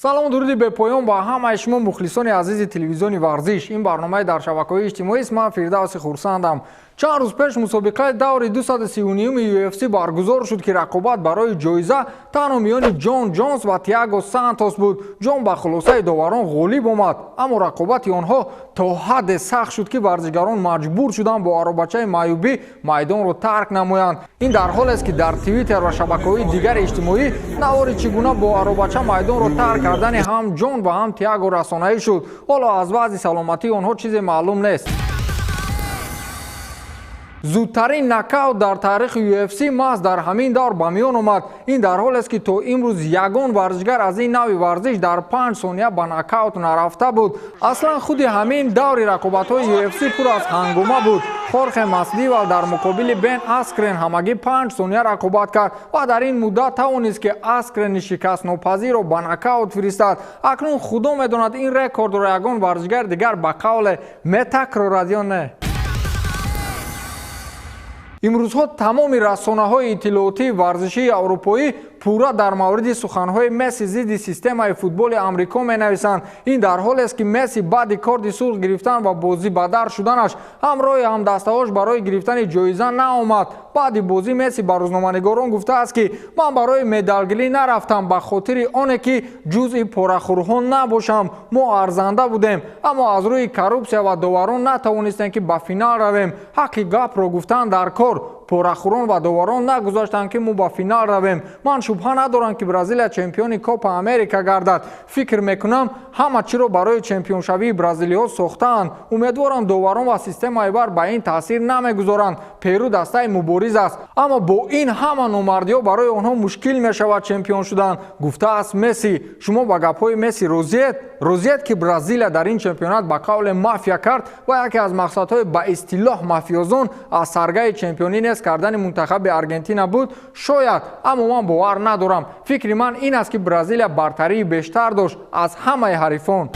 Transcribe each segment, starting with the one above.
Салому дуруди бепоён ба ҳамаи шумо, мухлисони азизи телевизиони «Варзиш». Ин барномаи дар шабакаҳои иҷтимоист. Ман Фирдавси Хурсандам. Чанд рӯз пеш мусобиқаи даври 239-уми UFC баргузор шуд, ки рақобат барои ҷоиза танҳо миёни Ҷон Ҷонс ва Тиаго Сантос буд. Ҷон ба хулосаи доварон ғолиб омад, аммо рақобати онҳо то ҳадде сахт шуд, ки варзишгарон маҷбур шуданд бо аробачаи маъюбӣ майдонро тарк намоянд. Ин дар ҳолест, ки дар Твиттер ва шабакаҳои дигари иҷтимоӣ навори чӣ гуна бо аробача майдонро тарк кардани ҳам Ҷон ва ҳам Тиаго расонаӣ шуд. Ҳоло аз вазъи саломатии онҳо чизе маълум нест. Зудтарин нокаут дар таърихи UFC маҳз дар ҳамин давр ба миён омад. Ин дар ҳолест, ки то имрӯз ягон варзишгар аз ин навъи варзиш дар 5 сония ба нокаут нарафта буд. Аслан худи ҳамин даври рақобатҳои UFC пур аз ҳангома буд. Хорхе Масвидал дар муқобили Бен Аскрен ҳамагӣ 5 сония рақобат кард ва дар ин муддат тавонист, ки Аскрени шикастнопазирро ба нокаут фиристад. Акнун Худо медонад, ин рекордро ягон варзишгари дигар ба қавле метакрорад ё не. Имрӯзҳо тамоми расонаҳои иттилоотии варзишии аврупоӣ пурра дар мавриди суханҳои Месси зидди системаи футболи Амрико менависанд. Ин дар ҳолест, ки Месси баъди корти сурх гирифтан ва бозибадар шуданаш ҳамроҳи ҳамдастаҳош барои гирифтани ҷоиза наомад. Баъди бозӣ Месси ба рӯзноманигорон гуфтааст, ки ман барои медалгирӣ нарафтам, ба хотири оне ки ҷузъи порахӯрҳо набошам. Мо арзанда будем, аммо аз рӯи коррупсия ва доварон натавонистем, ки ба финал равем. Ҳаққи гапро гуфтан дар кор, порахӯрон ва доварон нагузоштанд, ки мо ба финал равем. Ман шубҳа надорам, ки Бразилия чемпиони Копа Америка гардад. Фикр мекунам, ҳама чиро барои чемпионшавии бразилиҳо сохтаанд. Умедворам, доварон ва системаи ВАР ба ин таъсир намегузоранд. Перу дастаи мубориз аст, аммо бо ин ҳама номардиҳо барои онҳо мушкил мешавад чемпион шудан, гуфтааст Месси. Шумо ба гапҳои Месси розиед? Розиед, ки Бразилия дар ин чемпионат ба қавле мафия кард ва яке аз мақсадҳои ба истилоҳ мафиёзон аз саргаи чемпионӣ нест кардани мунтахаби Аргентина буд? Шояд, аммо ман бовар надорам. Фикри ман ин аст, ки Бразилия бартарии бештар дошт аз ҳамаи ҳарифон.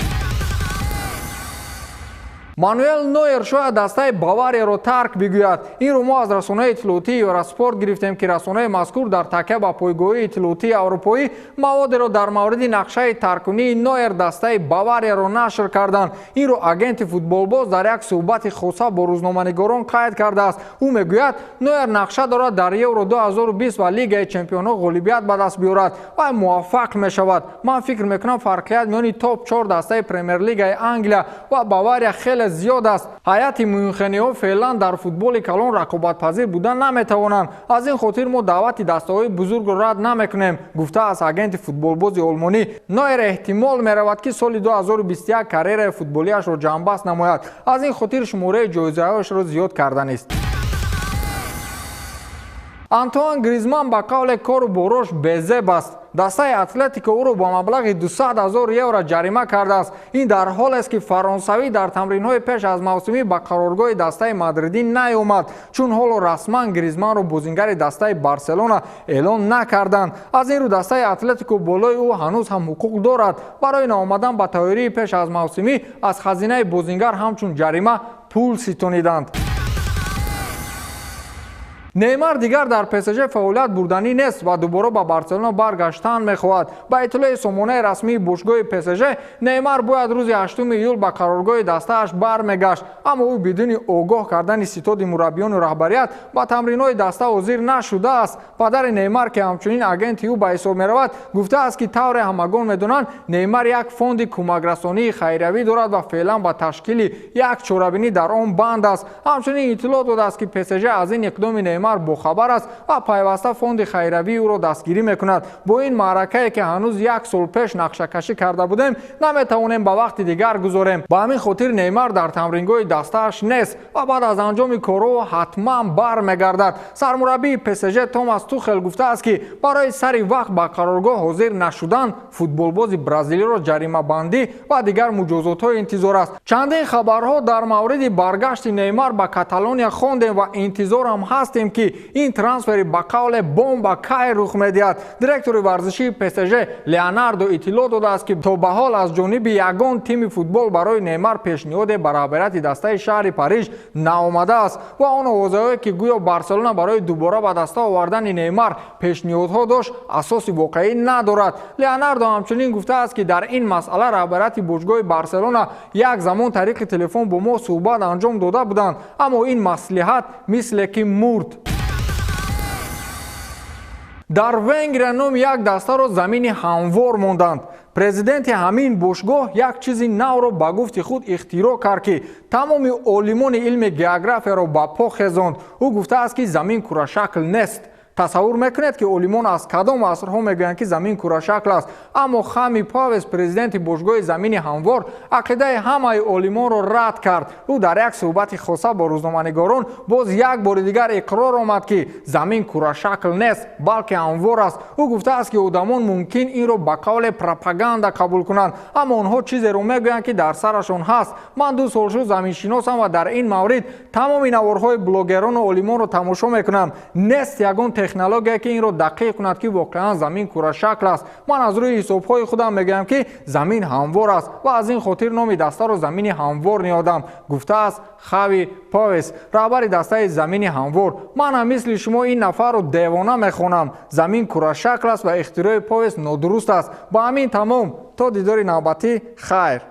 Мануэл Нойер шояд дастаи Баварияро тарк бигӯяд. Инро мо аз расонаи иттилоотии Евроспорт гирифтем, ки расонаи мазкур дар такя ба пойгоҳи иттилоотии аврупоӣ маводеро дар мавриди нақшаи таркунии Нойер дастаи Баварияро нашр карданд. Инро агенти футболбоз дар як суҳбати хоса бо рӯзноманигорон қайд кардааст. Ӯ мегӯяд, Нойер нақша дорад дар Евро 2020 ва Лигаи чемпионҳо ғолибият ба даст биёрад ва муваффақ мешавад. Ман фикр мекунам, фарқият миёни топ чор дастаи Премер-лигаи Англия ва Бавария хеле зиёд аст. Ҳайати мюнхениҳо феълан дар футболи калон рақобатпазир буда наметавонанд. Аз ин хотир мо даъвати дастаҳои бузургро рад намекунем, гуфтааст агенти футболбози олмонӣ. Нойер эҳтимол меравад, ки соли 2021 карьераи футболиашро ҷамъбаст намояд. Аз ин хотир шумораи ҷоизаҳояшро зиёд карданист. Антуан Гризман ба қавле кору борош безеб аст. Дастаи Атлетико ӯро ба маблағи 200 ҳазор евро ҷарима кардааст. Ин дар ҳолест, ки фаронсавӣ дар тамринҳои пеш аз мавсимӣ ба қароргоҳи дастаи мадридӣ наёмад, чун ҳоло расман Гризманро бозингари дастаи Барселона эълон накарданд. Аз ин рӯ дастаи Атлетико болои ӯ ҳанӯз ҳам ҳуқуқ дорад. Барои наомадан ба тайёрии пеш аз мавсимӣ аз хазинаи бозингар ҳамчун ҷарима пул ситониданд. Неймар дигар дар ПСЖ фаъолият бурданӣ нест ва дубора ба Барселона баргаштан мехоҳад. Ба иттилои сомонаи расмии бошгоҳи ПСЖ, Неймар бояд рӯзи 8 июл ба қароргоҳи дастааш бармегашт, аммо ӯ бидуни огоҳ кардани ситоди мураббиёну раҳбарият ба тамринҳои даста ҳозир нашудааст. Падари Неймар, ки ҳамчунин агенти ӯ ба ҳисоб меравад, гуфтааст, ки тавре ҳамагон медонанд, Неймар як фонди кӯмакрасонии хайриявӣ дорад ва феълан ба ташкили як чорабинӣ дар он банд аст. Ҳамчунин иттилоъ додааст, ки ПСЖ аз ин иқдоми Неймар бохабар аст ва пайваста фонди хайриявии ӯро дастгирӣ мекунад. Бо ин маъракае, ки ҳанӯз як сол пеш нақшакашӣ карда будем, наметавонем ба вақти дигар гузорем. Ба ҳамин хотир Неймар дар тамрингоҳи дастааш нест ва баъд аз анҷоми корҳо ҳатман бармегардад. Сармураббии ПСЖ Томас Тухел гуфтааст, ки барои сари вақт ба қароргоҳ ҳозир нашудан футболбози бразилиро ҷаримабандӣ ва дигар муҷозотҳо интизор аст. Чандин хабарҳо дар мавриди баргашти Неймар ба Каталония хондем ва интизорам ҳастем. ки ин трансфери ба қавле бомба кай рух медиҳад. Директори варзишии ПСЖ Леонардо иттилоъ додааст, ки то ба ҳол аз ҷониби ягон тими футбол барои Неймар пешниҳоде ба раҳбарияти дастаи шаҳри Париж наомадааст ва он овозаҳое, ки гӯё Барселона барои дубора ба даста овардани Неймар пешниҳодҳо дошт, асоси воқеӣ надорад. Леонардо ҳамчунин гуфтааст, ки дар ин масъала раҳбарияти бошгоҳи Барселона як замон тариқи телефон бо мо суҳбат анҷом дода буданд, аммо ин маслиҳат мисле ки мурд. Дар Венгрия номи як дастаро Замини ҳамвор монданд. Президенти ҳамин бошгоҳ як чизи навро ба гуфти худ ихтироъ кард, ки тамоми олимони илми географияро ба по хезонд. Ӯ гуфтааст, ки замин курашакл нест. Тасаввур мекунед, ки олимон аз кадом асрҳо мегӯянд, ки замин курашакл аст, аммо Хами Павес, президенти бошгоҳи Замини ҳамвор, ақидаи ҳамаи олимонро рад кард. Ӯ дар як суҳбати хоса бо рӯзноманигорон боз як бори дигар иқрор омад, ки замин курашакл нест, балки ҳамвор аст. Ӯ гуфтааст, ки одамон мумкин инро ба қавле пропаганда қабул кунанд, аммо онҳо чизеро мегӯянд, ки дар сарашон ҳаст. Ман 2 сол шуд заминшиносам ва дар ин маврид тамоми наворҳои блогерону олимонро тамошо мекунам. Нест ягон технология, ки инро дақиқ кунад, ки воқеан замин курашакл аст. Ман аз рӯи ҳисобҳои худам мегӯям, ки замин ҳамвор аст ва аз ин хотир номи дастаро Замини ҳамвор ниҳодам, гуфтааст Хави Повес, раҳбари дастаи Замини ҳамвор. Ман ҳам мисли шумо ин нафарро девона мехонам. Замин курашакл аст ва ихтирои Повес нодуруст аст. Ба ҳамин тамом, то дидори навбатӣ, хайр.